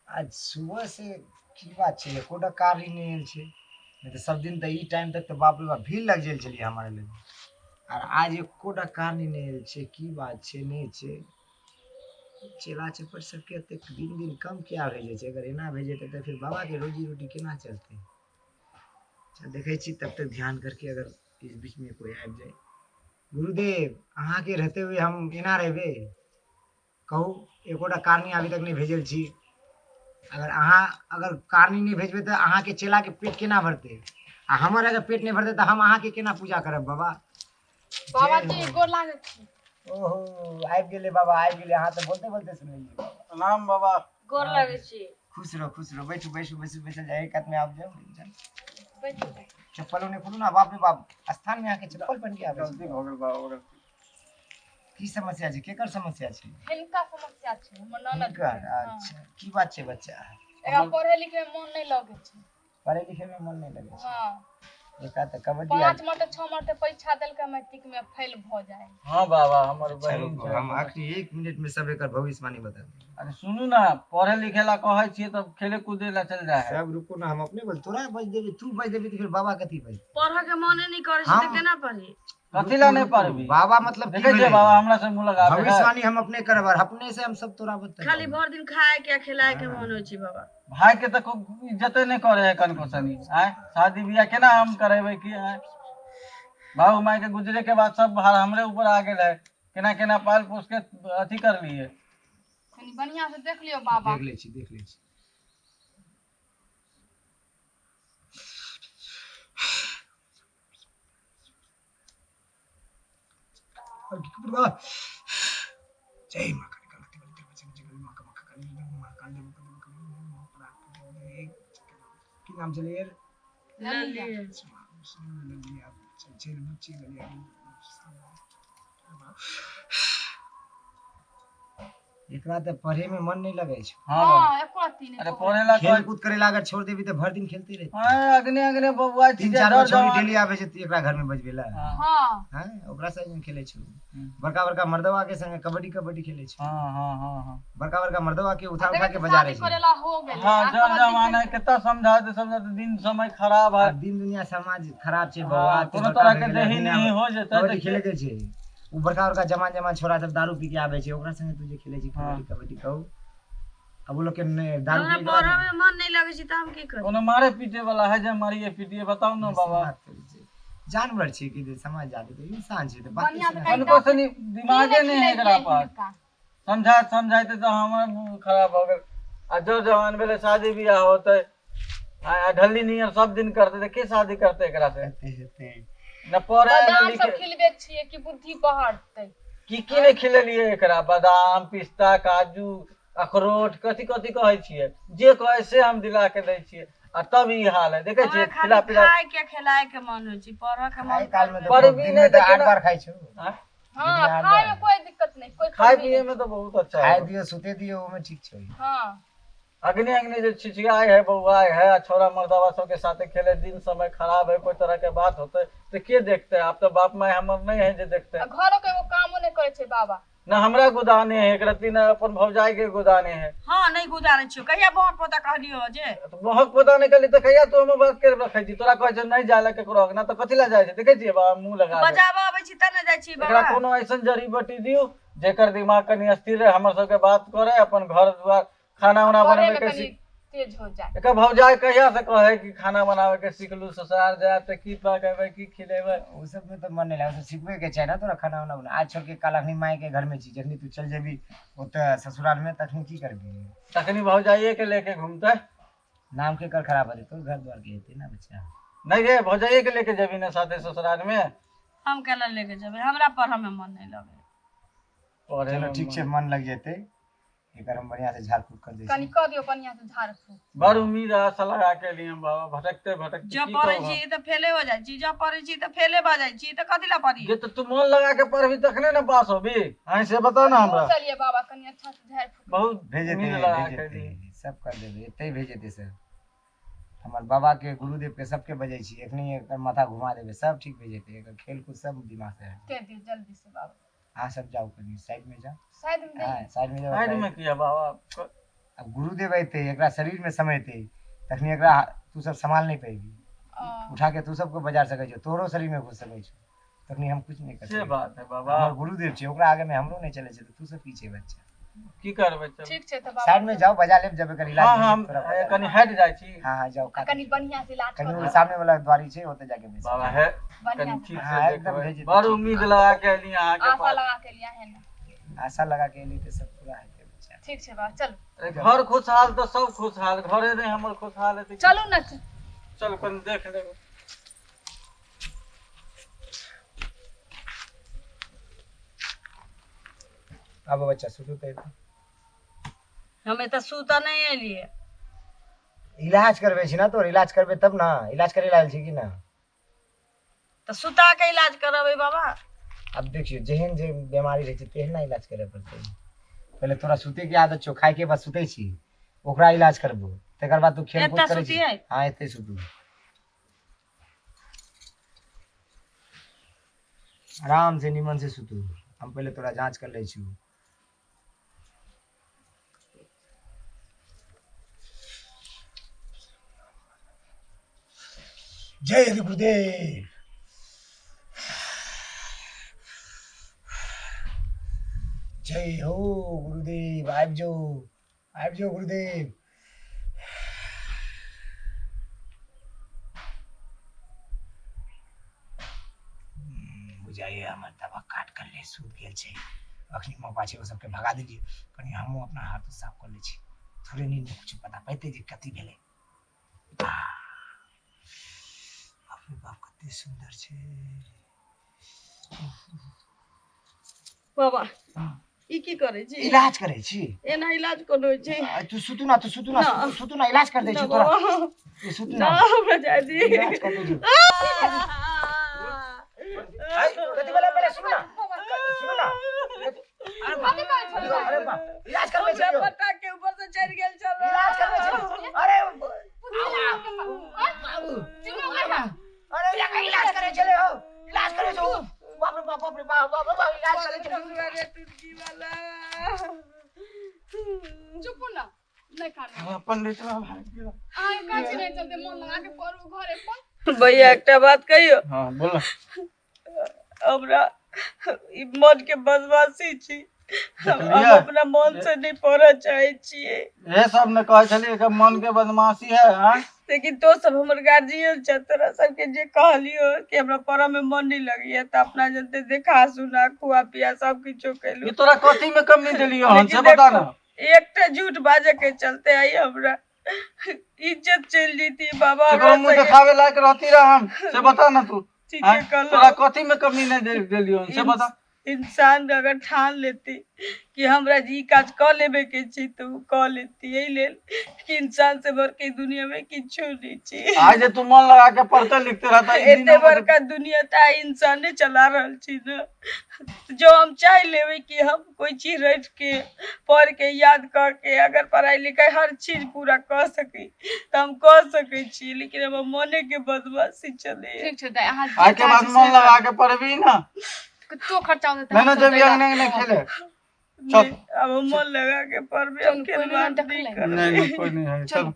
आज सुबह से की बात छै, एकोटा कार ही नहि आयल छै। नहि तऽ सब दिन तऽ ई टाइम तक तऽ बाप रे बाप भीड़ लग गेल छलियै हमारे लग, आर आज एकोटा कार नहि आयल छै। की बात छै, नहि छै? चेला चपर सबके एतेक दिन दिन कम किया भए जाइ छै? अगर एना भए जेतै तऽ फिर बाबाके रोजी रोटी केना चलतै? अच्छा देखै छी तब तक ध्यान करके, अगर इस बीच में कोई आबि जाए। गुरुदेव, अहाँके रहते हुए हम एना रहबै? कहू, एकोटा कारनी अभी तक नहि भेजल छी। अगर अहाँ अगर कारनी नहि भेजबै तऽ अहाँके चेलाके पेट केना भरतै? आ हमर अगर पेट नहि भरतै तऽ हम अहाँके केना पूजा करब बाबा? बाबा जी गोर लागै छी। ओहो, आबि गेलै बाबा, आबि गेलै। अहाँ तऽ बोलते बोलते सुनलियै बाबा। प्रणाम बाबा। गोर लागै छी। खुश रहो, खुश रहो। बैठू बैठू बैठू, बैसल जाए, एक हाथ में आबि जाउ। बैठू। चप्पलो नहि खोलू ना। बाप रे बाप, स्थान में अहाँके चप्पल पहिन के आबै गलती छै। भऽ गेल बाबा, गलती। की समस्या छै? केकर समस्या छै? हिनका समस्या छै, हमर ननद के। हिनकर? अच्छा, की बात छै बच्चा? एकरा पढ़े लिखे मे मन नहि लगै छै। पढ़े लिखे में मन नहि लगै छै? हाँ। एकरा तऽ कबड्डी 5 माटे 6 माटे परीक्षा देलकै, मैट्रिक में फेल भऽ जाए। हाँ बाबा, हमर अच्छा, बहिन रुकू, छै। हम अखनी 1 मिनट में सब एकर भविष्यवाणी बता देब। अरे सुनू ना, पढ़े लिखे ला कहै छियै तब खेले कूदे ला चल जाए है। सब रुको ना, हम अपने बोल, तोरा बज देबी, तू बज देबी तऽ फिर बाबा कथी बज? पढ़ऽ के मने नहि करै छै तऽ केना पढ़ी? कथी ला नहि पढ़बी? बाबा मतलब की देखै छियै भेलै? बाबा, हमरा से मुँह लगाबे है। भविष्यवाणी हम अपने करब और अपने से हम सब तोरा बतेब। खाली भरि दिन खाए के आ खिलाए के मन होइ छै बाबा। भाई के तऽ इज्जते नहि करे है कनको सनी। आय शादी बियाह केना हम करेबै की? आय बाबू माय के गुजरे के बाद सब भार हमरे ऊपर आ गेल है। केना केना पाल पोस के अथी कर लिए। कनी बढ़िया से देख लियौ बाबा। देख लै छी, देख लै छी। जय माँ काली, काली, काली, काली, काली, माँ काली, काली, माँ काली, माँ काली। की नाम छलै यार? ललिया। एकरा तऽ पढ़े में मन नहीं लगै छै। हाँ बाबा। हाँ, एको रत्ती नहि। अरे पढ़े ला खेल कूद करे ला अगर छोड़ देबी तऽ भरि दिन खेलते रहतै। हाँ, अगने अगने बबुआ तीन छी चार गो डर छौरी जवान। डेली आबै छै एकरा घर में बजबै ला। हाँ हाँ। हाँ, ओकरा संगे खेलै छै। बड़का बड़का मर्दवा के संगे कबड्डी कबड्डी खेलै छै। हाँ हाँ हाँ हाँ। बड़का बड़का मर्दवा के उठा उठा देखै के छी, बजा शादी रहे छै। करेला हो गेलै। हाँ, आ जब कबड्डी जमाना खेलतै। कितना समझाते समझाते दिन समय खराब है। आब दिन दुनिया समाज खराब छै बौआ। हाँ, तू कोनो बड़का तरह भए के गेलै, देही अखनी नहीं आब हो जेतै कबड्डी तऽ खेले के छै। उ बड़का बड़का जवान जवान छोरा सब दारू पी के आबै छै, ओकरा संगे तू जे खेलै छी हाँ। कबड्डी कबड्डी कहू। अब उ लोग के नहि दारू हमरा पी के बाद पढ़ऽ मे मन नहि लगै छै तऽ हम की करी? कोनो मारे पीटे वाला है जे मारिए पीटिए, बताउ ना बाबा। बात करै छै। जानवर छै कि समाज जादे तऽ इंसान छै तऽ बात बढ़िया से कनको सनी दिमागे की नहीं है एकरा खिलेलियै पास। हिनका? समझात समझाते तऽ हमर मुँह खराब भऽ गेल। आ जो जवान भेलै शादी बियाह होतै, आ ढल्ली नियर सब दिन करतै तऽ के शादी करतै एकरा से? हेतै हेतै। न पढ़े न बादाम सब लिखे। खिलबै छियै कि बुद्धि बढ़तै। की की नहि खिलेलियै एकरा? बादाम, पिस्ता, काजू, अखरोट, कथी कथी कहै छियै, जे कहै से हम दिला के दै छियै, आ तब ई हाल है। देखै हमरा छियै खाली खिला पिला। खाए के खिलाए के मन होइ छै, पढ़ऽ के खाय मन काल में तऽ पढ़बी दिन नहि में तऽ तऽ 8 केना बार खाइ छौ। आँय? हाँ, दिन में 8 खाय बार। में कोई दिक्कत नहीं, कोई खाय कमी पिए नहीं। में तऽ बहुत अच्छा खाय है। दियौ सुते दियौ ओमे ठीक छै। हाँ। अग्नि अग्नि जो छिछियाए है बौआए है, आ छोरा मर्दावा सबके साथे खेले, दिन समय खराब है, कोई तरह के बात होते तो के देखते? आप तो बाप माय हमर नहीं है जे देखते। आ घरो के एगो कामो नहि करै छै बाबा। न हमरा गोदाने है एक रत्ती, न अपन भौजाई के गोदाने है। हाँ, नहि गुजारै छियौ। कहिया बहुत पोता कहलियौ जे? तो बहुत पता नहीं कली तऽ कहिया तू हमर बात कर रखै छी? तोरा कहै छै नहीं जाय ला केकरो अंगना तऽ कथी ला जाइ छै? देखै छियै बाबा मुँह लगा दे। बजाबऽ आबै छी तऽ ने जाइ छी एकरा बाबा। कोनो ऐसन जड़ी बटी दियौ जेकर दिमाग कनि स्थिर रहे, हमर सबके बात करे, अपन घर द्वार खाना उना पढ़े बनबै में के कनी सीख। तेज हो जाए। एकर भौजाई कहिया से कहे कि खाना बनावे के सिखलू, ससुराल जायब तऽ की पकेबै की खिलेबै। ओ सब में तऽ मन नहि लागै, ओ सब सिखबे के छै ना तोरा खाना उना बना। आज छोड़ के काल अखनी माय के घर में छी, जखनी तू चल जेबी ओतऽ ससुराल में तखनी की करबी? तखनी भौजाइये के लेके घूमते। नाम के कर खराब हेतै तोर घर द्वार के हेतै ना बच्चा। नहीं रे, भौजाइये के लेके जेबी ना साथे ससुराल में? हम केना लेके जेबै, हमरा पढ़ऽ मे मन नहि लगै। पढ़े चलो में ठीक छै, मन लग जेतै। एकर हम बढ़िया से झाड़ फूक कर दै कनी छी। कऽ दियौ बढ़िया से झाड़ फूक। बड़ उम्मीद आशा लगा के लिए हम बाबा, भटकते भटकते जब की पढ़ै कहब छी तऽ फेले हो जाइ छी, जब पढ़ै छी तऽ फेले भऽ जाइ छी, तऽ कथी ला पढ़ी? जे तऽ तू मन लगा के पढ़बी तखने ने पास होबी। हाँ से बता ना हमरा। दूर चलिए बाबा, कनी अच्छा से झाड़ फूक। बहुत भेजेतै उम्मीद लगा के भेजेतै लिए। सब कर देबै, एतै भेजेतै सर। हमर बाबा के गुरुदेव के सबके बजै छी, एखनी एकर माथा घुमा देबै, सब ठीक भए जेतै। एकर खेल कूद सब दिमाग से हटि दे दियौ जल्दी से बाबा। अहाँ सब जाउ कनी साइड में जाउ। साइड में। हाँ, साइड में जाउ। साइड में किया बाबा? आब गुरुदेव अयतै एकरा शरीरमे समेतै तखनी एकरा तू सब सम्हाल नहि पेबी। उठा के तू सबके बजार सकै छौ, तोरो शरीरमे घुस सकै छौ, तखनी हम कुछ नहि कर से सकै। बात है बाबा। हमर गुरुदेव छै, ओकरा आगे में हमरो नहि चलै छै, तऽ तू सब की छै बच्चा। की करबै चल। ठीक छै तऽ बाबा। साइड में जाओ, बजा लेब जब एकर इलाज हाँ भऽ हम जेतै, तोरा बजा कनि लेब। हटि जाइ छी। हाँ हाँ जाओ, आ कनि बढ़िया से इलाज कनि करू। ओ सामने वाला द्वारी छै, ओतऽ जाके बैस। बाबा हे बढ़िया कनि से। ठीक हाँ, से एकदम देखबै। भेज देतै, बड़ ठीक। उम्मीद लगा के एली अहाँके आशा पास। लगा के लिया है ना। आशा लगा के एली तऽ सब पूरा हेतै बच्चा। ठीक छै बाबा, चलू। अरे घर खुशहाल तऽ सब खुशहाल, घरे नहि हमर खुशहाल हेतै। चलू ने। चल कनि देख लेबै। आबो बच्चा सुतू तऽ एतऽ। हम एतऽ सुतऽ नहि एलियै। इलाज करबै छी ना तोर, इलाज करबै तब ना, इलाज करे ला आयल छी कि ना? तऽ सुता के इलाज करबै बाबा? आब देखियौ जेहन जे बीमारी रहै छै तेहन ना इलाज करे पड़तै। पहिले तोरा सुते के आदत छौ, खाय के बाद सुतै छी, ओकरा इलाज करबो, तकर बाद तू खेल कूद एतऽ करै छी। सुतियै? हाँ एतै सुतू, आराम से निमन से सुतू। हम पहिले तोरा जाँच कर लै छी। जय गुरुदेव। जय हो गुरुदेव, आबि जाउ आबि जाउ गुरुदेव। बुझाइए हमर दवा काट कर ले सुति गेल छै। अखनी मौका छै, ओ सबके भगा देलियै, कनि हमहूँ अपना हाथ साफ कर लै छी। थोड़े नींद में कुछ पता पैतै जे कथी भेलै। बाप रे बाप, कते सुन्दर छै। बाबा ई की करै छी? इलाज करै छी। एना इलाज कोन होइ छै? आ, तू सुतू ना, तू सुतू ना, ना। सुतू, सुतू ना, इलाज कर दै ना छी तोरा। बाबा, तू सुतू ना ना, हमरा जाय दी। इलाज कर दै छी। आई, कथी भेलै? पहिले सुनू ना, सुनू ना। अरे बाप, कथी कहै छलै? अरे बाप, इलाज करबै छी हमरा यौ। पट्टा के ऊपर से चढ़ि गेल छल। इलाज करबै छी। अरे बाबू, अरे जाके इलाज करै छलै हौ, इलाज करै छौ। बाप रे बाप, बाप रे बाप, बाप रे बाप, इलाज करै छलै। अरे टुटकी वाला। चुप ना, नहि कानू। पंडित बाबा भागि गेल। अहाँ कहै छी नहि चलते, मन लगा के पढ़ू घरे पर। भैया एकटा बात कहियो। हाँ बोल। हमरा ई मन के बदमाशी छी, हम देखलियै? अपना मन से नहीं पढ़ऽ चाहै छियै। इहे सब ने कहै छलियै कि मन के बदमाशी है। हाँ लेकिन तो सब हमर गार्जियन छ, तोरा सबके जे कहलियो कि हमरा पढ़ऽ में मन नहीं लगैया, तऽ अपना जनते देखा सुना खुआ पिया सब किछो कैलू। ई तोरा कथी में कमी देलियो हन से लेकिन बता ना। देखो, एकटा झूठ बाजे के चलते आई हमरा इज्जत चलि जैती बाबा। केकरो हमरा मुंह संगे देखावे लायक रहती रह हम से बता ना तू। ठीके हाँ? कहलौ। तोरा कथी में कमी नहीं देलियो हन से बता। इंसान अगर ठान लेती कि हमरा ई काज कऽ लेबे के छै तऽ ओ कऽ लेती। एहि लेल कि इंसान से बढ़ के दुनिया में किछो नहीं छै। आज जे तू मन लगा के पढ़ते लिखते रहता ई दिन एते हमर- बड़का दुनिया तऽ आइ इंसाने चला रहल छी ने। जो हम चाहि लेबै कि हम कोई चीज रट के पढ़ के याद कऽ के अगर पढ़ाई लिखाई हर चीज पूरा कऽ सकी तऽ हम कऽ सकै छी, लेकिन हमर मने के बदमाशी चलैया। ठीक छै दाइ, अहाँ जे आइ के बाद चाहै छी मन से लगा करू। के पढ़बी ना। कतो खर्चा होतै तऽ नहीं ना हमसब जब दै ला- अंगने अंगने खेले। चल। नहीं, अब हम मन लगा के पढ़बै, हम चलू, कोइ खेलबाक नहीं नहि देखलै। करबै। नहीं नहीं कोई नहीं है, चल।